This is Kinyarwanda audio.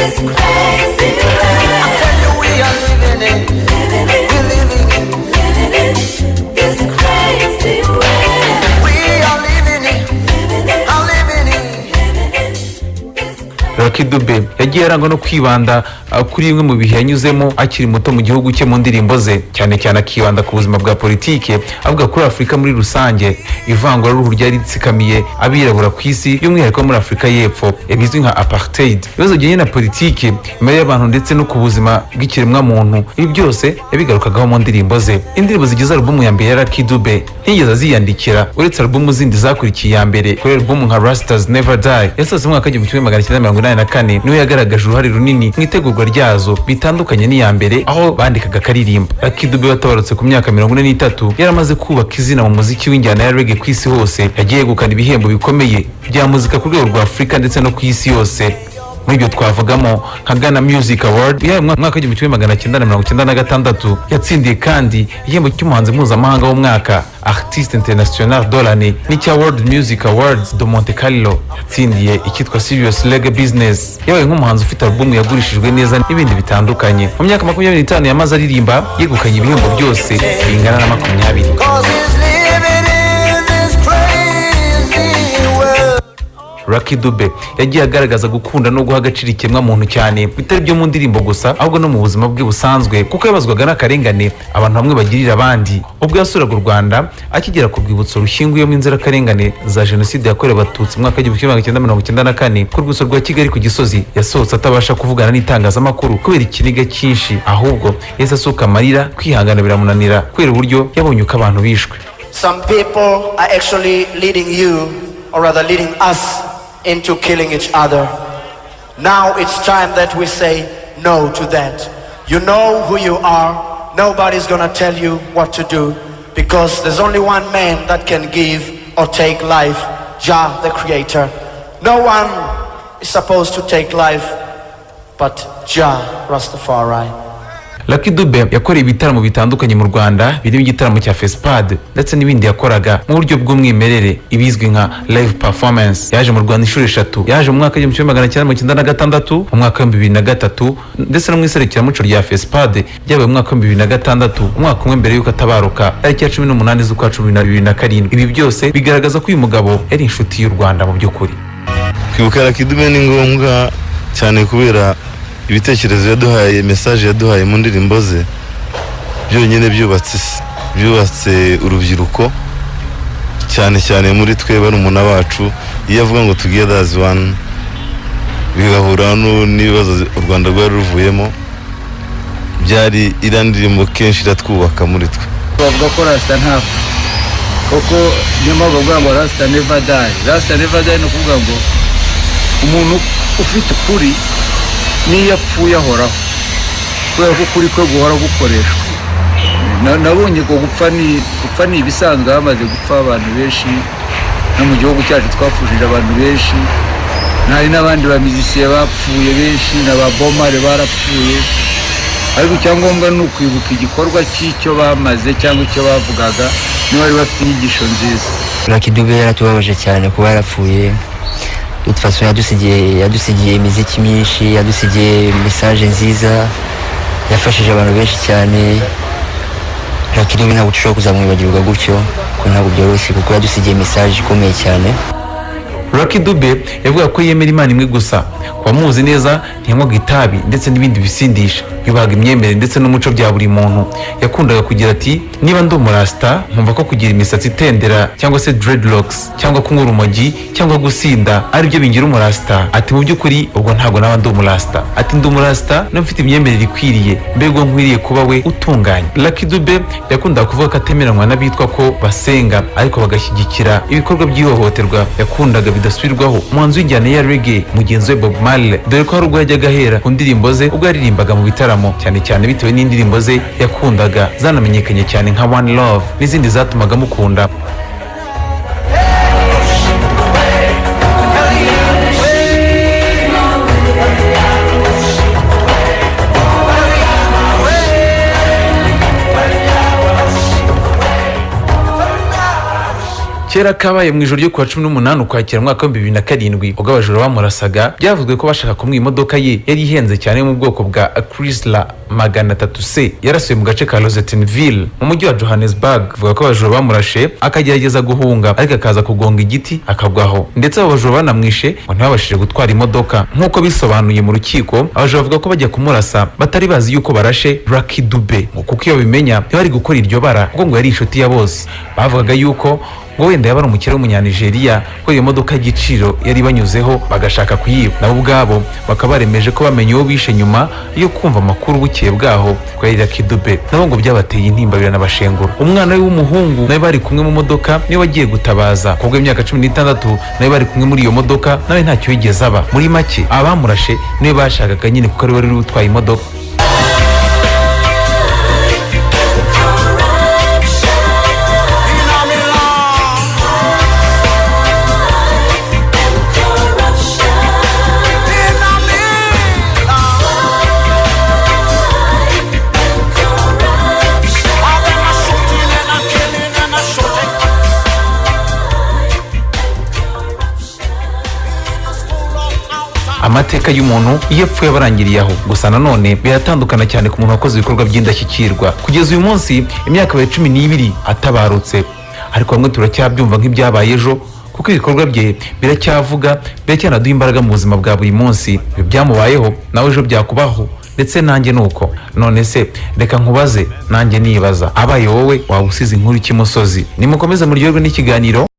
This crazy world. I tell you we are living it, we're living it, Living in this crazy world. We are living it, I'm living it. Living in this crazy. Lucky Dube yagiye arangwa no kwibanda kuri bimwe mu bihe yanyuzemo akiri muto mu gihugu cye mu ndirimbo ze, cyane cyane akibanda ku buzima bwa politike, avuga kuri Afurika muri rusange, ivanguraruhu ryari ritsikamiye abirabura ku isi, by'umwihariko muri Afurika y'Epfo, bizwi nka apartheid, ibibazo bijyanye na politike, imibereho y'abantu ndetse no ku buzima bw'ikiremwamuntu. Ibi byose yabigarukagaho mu ndirimbo ze. Indirimbo zigize alubumu ya mbere ya Lucky Dube ntiyigeze aziyandikira, uretse alubumu zindi zakurikiye iya mbere. Kuri alubumu nka Rastas Never Die yasohotse mu mwaka w'1984, niwe yagaragaje uruhare runini mu itegurwa ryazo, bitandukanye n'iya mbere aho bandikaga akaririmba. Lucky Dube watabarutse ku myaka 43, yaramaze kubaka izina mu muziki w'injyana ya reggae ku isi hose. Yagiye yegukana ibihembo bikomeye bya muzika ku rwego rwa Afurika ndetse no ku isi yose. Muri ibyo twavugamo nka Ghana Music Award yahawe mu mwaka w'1996. Yatsindiye kandi igihembo cy'umuhanzi mpuzamahanga w'umwaka, Artiste International de l'Année, n'icya World Music Awards de Monte Carlo. Yatsindiye icyitwa Serious Reggae Business, yabaye nk'umuhanzi ufite album yagurishijwe neza n'ibindi bitandukanye. Mu myaka 25 yamaze aririmba, yegukanye ibihembo byose bingana na 20. 'Cause it's living in this crazy world. Lucky Dube yagiye agaragaza gukunda no guha agaciro ikiremwamuntu cyane, bitari byo mu ndirimbo gusa, ahubwo no mu buzima bwe busanzwe, kuko yabazwaga n'akarengane abantu bamwe bagirira abandi. Ubwo yasuraga u Rwanda, akigera ku rwibutso rushyinguyemo inzirakarengane za Jenoside yakorewe Abatutsi mu mwaka w'1994 ku rwibutso rwa Kigali ku Gisozi, yasohotse atabasha kuvugana n'itangazamakuru kubera ikiniga cyinshi. Ahubwo yahise asuka amarira, kwihangana biramunanira kubera uburyo yabonye uko abantu bishwe. Some people are actually leading you, or rather leading us, into killing each other. Now it's time that we say no to that. You know who you are. Nobody's gonna tell you what to do because there's only one man that can give or take life, Jah the Creator. No one is supposed to take life but Jah Rastafari. Lucky Dube yakoreye ibitaramo bitandukanye mu Rwanda, birimo igitaramo cya FESPAD ndetse n'ibindi yakoraga mu buryo bw'umwimerere, ibizwi nka live performance. Yaje mu Rwanda inshuro eshatu. Yaje mu mwaka w'1996, mu mwaka w'2003 ndetse no mu iserukiramuco rya FESPAD ryabaye mu mwaka w'2006, umwaka umwe mbere y'uko atabaruka, tariki ya 18 z'ukwa cumi na 2007. Ibi byose bigaragaza ko uyu mugabo yari inshuti y'u Rwanda mu by'ukuri. Kwibuka Lucky Dube ni ngombwa cyane kubera ibitekerezo yaduhaye, message yaduhaye mu ndirimbo ze. Byonyine byubatse isi, byubatse urubyiruko, cyane cyane muri twe barumuna bacu. Iyo avuga ngo "Together as one", bigahura n'ibibazo u Rwanda rwari ruvuyemo, byari iriya ndirimbo kenshi iratwubaka muri twe. Bavuga ko rasita ntapfa koko, niyo mpamvu bavuga ngo "Rasta never die". Rasta never die ni ukuvuga ngo umuntu ufite ukuri n'iyo apfuye ahoraho, kubera ko ukuri kwe guhora gukoreshwa. Nabonye ko gupfa ni ibisanzwe. Hamaze gupfa abantu benshi, no mu gihugu cyacu twapfushije abantu benshi. Hari n'abandi bamizisiye bapfuye benshi, na ba Bomare barapfuye, ariko icyangombwa ni ukwibuka igikorwa cy'icyo bamaze cyangwa icyo bavugaga, niba bari bafite inyigisho nziza. Lucky Dube yaratubabaje cyane kuba yarapfuye. De toute façon yadusigiye imiziki myinshi, yadusigiye message nziza, yafashije abantu benshi cyane. Lucky Dube ntabwo dushobora kuzamwibagirwa gutyo, ko ntabwo byoroshye, kuko yadusigiye message ikomeye cyane. Lucky Dube yavuga ko yemera Imana imwe gusa. Ku bamuzi neza, ntiyanywaga itabi ndetse n'ibindi bisindisha. Yubahaga imyemerere ndetse n'umuco bya buri muntu. Yakundaga kugira ati: "Niba ndi umurasita, nkumva ko kugira imisatsi itendera cyangwa se dreadlocks cyangwa kunywa urumogi cyangwa gusinda ari byo bingira umurasita", ati "mu by'ukuri ubwo ntabwo naba ndi umurasita". Ati: "Ndi umurasita niba mfite imyemerere ikwiriye, mbega nkwiriye kuba we utunganye". Lucky Dube yakundaga kuvuga ko atemeranywa n'abitwa ko basenga ariko bagashyigikira ibikorwa by'ihohoterwa. Yakundaga bidasubirwaho umuhanzi w'injyana ya reggae mugenzi we Bob Marley, dore ko hari ubwo yajyaga ahera ku ndirimbo ze ubwo yaririmbaga mu bitaramo, cyane cyane bitewe n'indirimbo ze yakundaga zanamenyekanye cyane nka One Love n'izindi zatumaga amukunda. Kera kabaye, mu ijoro ryo kuwa 18 Ukwakira mu mwaka wa 2007, ubwo abajura bamurasaga, byavuzwe ko bashaka kumwiba imodoka ye yari ihenze cyane yo mu bwoko bwa Chrysler 300 C. Yarasiwe mu gace ka Rosettenville mu mujyi wa Johannesburg. Avuga ko abajura bamurashe akagerageza guhunga, ariko akaza kugonga igiti akagwaho. Ndetse abo bajura banamwishe ngo ntibabashije gutwara imodoka nk'uko bisobanuye mu rukiko. Abajura bavuga ko bajya kumurasa batari bazi yuko barashe Lucky Dube, ngo kuko iyo babimenya ntibari gukora iryo bara, kuko ngo yari inshuti ya bose. Bavugaga yuko ngo wenda yaba ari umukire w'Umunyanigeriya, ko iyo modoka y'igiciro yari banyuzeho bagashaka kuyiba. Nabo ubwabo bakaba baremeje ko bamenye uwo bishe nyuma yo kumva amakuru bukeye bwaho ko yari Lucky Dube. Nabo ngo byabateye intimba, biranabashengura. Umwana we w'umuhungu nawe bari kumwe mu modoka niwe wagiye gutabaza, kubwo imyaka 16 nawe bari kumwe muri iyo modoka, nawe ntacyo yigeze aba. Muri make, abamurashe niwe bashakaga nyine, kuko ari we wari utwaye imodoka. Amateka y'umuntu iyo apfuye aba arangiriye aho gusa. Nanone biratandukana cyane ku muntu wakoze ibikorwa by'indashyikirwa. Kugeza uyu munsi, imyaka ibaye 12 atabarutse, ariko bamwe turacyabyumva nk'ibyabaye ejo, kuko ibikorwa bye biracyavuga, biracyanaduha imbaraga mu buzima bwa buri munsi. Ibi byamubayeho, nawe ejo byakubaho, ndetse nanjye ni uko. None se reka nkubaze, nanjye nibaza, abaye wowe waba usize inkuru cy'imusozi? Nimukomeze muryoherwe n'ikiganiro.